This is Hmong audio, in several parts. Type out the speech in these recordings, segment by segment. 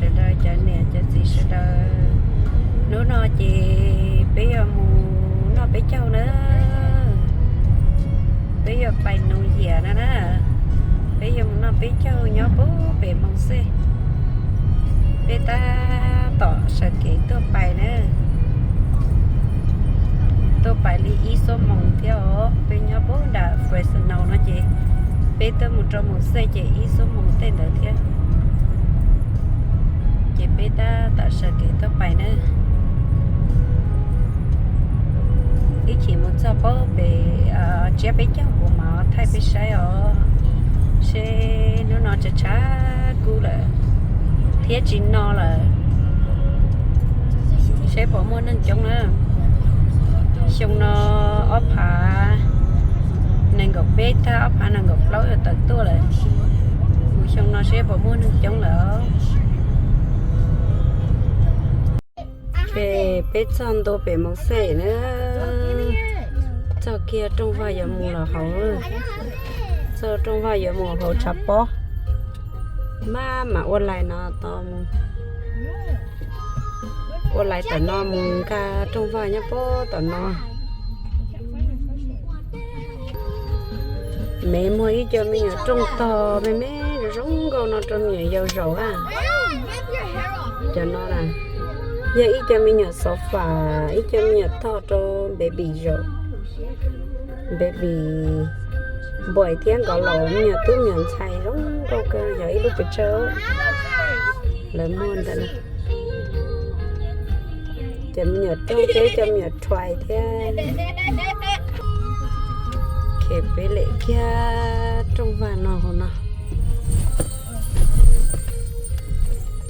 Sawv daws cov niam cov txiv sawv daws, hnub no ces peb yuav mus noj peb caug na. Peb yuav pais New Year no na. Peb yuav mus noj peb caug nyob pem Moos Xej. Peb tab tom sawv kev tuaj pais na. Tuaj pais li ib xuab moos thiab os. Peb nyob pem nram Fresno no ces peb tuaj mus rau Moos Xej ces ib xuab moos tej ntawd thiab. Ces peb tab tom sawv kev tuaj pais na. Ib chim mus txog pem tsiab peb caug kuv mam thaij peb saib os. Seb hnub no tshav tshav kub lawm thiab tsis no lawm, seb puas muaj neeg coob na. Xyoo no ob phav nees nkaum peb tag ob phav nees nkaum plaub yuav tawm tuaj lawm. Mus xyoo no seb puas muaj neeg coob lawm. Ces peb txog ntua pem Moos Xej na, txog kiag rooj vag yuav mus los hauv, txog rooj vag yuav mus hauv tshav pob. Maj mam ua lais no tod mus, ua lais tom no mus nkag rooj vag nyob pem tom no. Mev muag ib co me nyuam rooj tog me me zoo zoo nkauj no rau me nyuam yaus zaum a. Cov no na, yog ib co me nyuam sofa, ib co me nyuam tog rau baby zaum. Baby boy thiab nkawd los me nyuam tub me nyuam ntxhais zoo nkauj kawg, yog ib lub pes tsawg lawv muag ntawd na. Cov me nyuam rooj thiab cov me nyuam toy thiab. Ces peb lem kiag rooj vag no hauv no.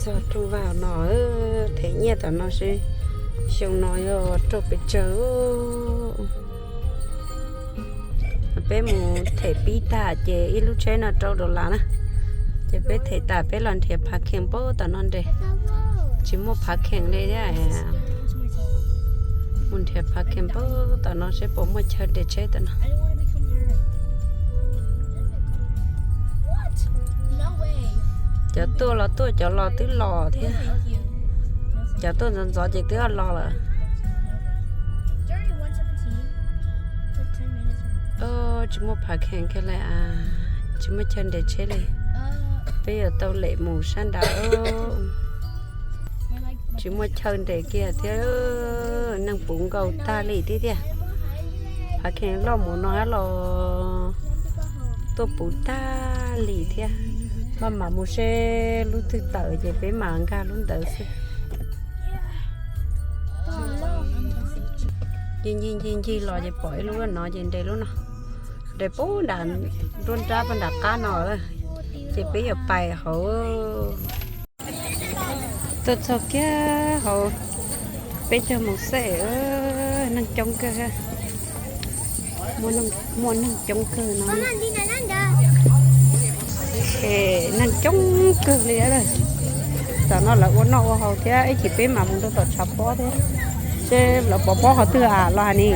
Txog rooj vag no, them nyiaj tom no seb xyoo no yuav raug pes tsawg. Peb mus them pib tag ces ib lub tsheb no rau dollar na. Ces peb them tas peb los nrhiav phav kheem pem tom no nres. Tsis muaj phav kheem li thiab. Mus nrhiav phav kheem pem tom no seb puas muaj chaw nres tsheb tom no. Cov tuaj los tuaj, cov los twb los thiab. Cov tuaj ntxov ntxov ces twb los lawm. Tsis muaj phav kheem kiag li, tsis muaj chaw nres tsheb li. Peb yuav tau lem mus sab nrad. Tsis muaj chaw nres kiag thiab, neeg puv nkaus tag li thiab tiag. Phav kheem loj mus no los tuaj puv tag li thiab. Maj mam mus seb lub twg tawm ces peb mam nkag lub ntawd xwb. Ncig ncig ncig ncig los ces pom ib lub no ces nres lub no. Nres puag nram, nruab nrab puag nram qab no, ces peb yuav pais hauv. Tuaj txog kiag hauv peb caug Moos Xej, neeg coob kawg, muaj neeg coob kawg no. Neeg coob kawg li. Tam no lawv ua noj ua haus thiab, ib chim peb mam mus rau tom tshav pob thiab, seb lawv pov pob qhov twg los hais ni.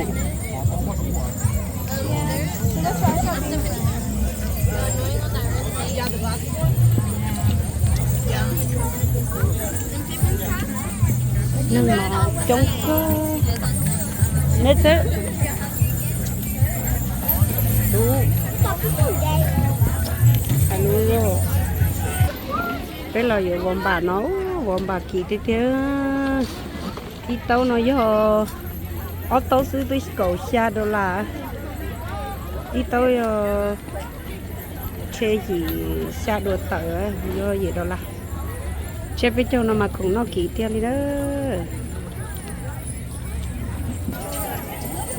Neeg mas coob kawg. Neb twb, peb los yuav vov npam no, vov npam kim tiag tiag. Ib taub no yog ob taub xwb twb kaum xya dollar. Ib taub yog tshe yim xya dua tawm, yog yim dollar. Tshe peb caug no mas khoom noj kim tiag li na.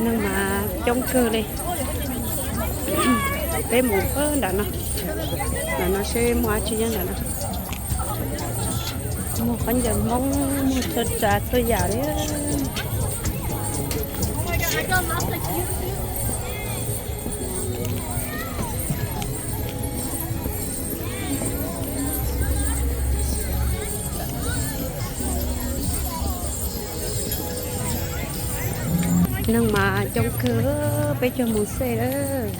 Neeg mas coob kawg li. Peb mus nram no, nram no seb muaj dab tsi nyob nram no. Muaj khaub ncaws Hmoob, muaj txhua tsav txhua yam li. Neeg mas coob kawg, peb caug mus xej lawm.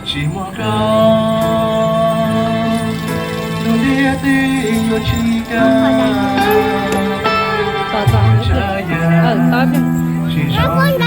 Tsis muaj koj, lub ntiaj teb yuav tsis kaj, tshaj yam tsis zoo.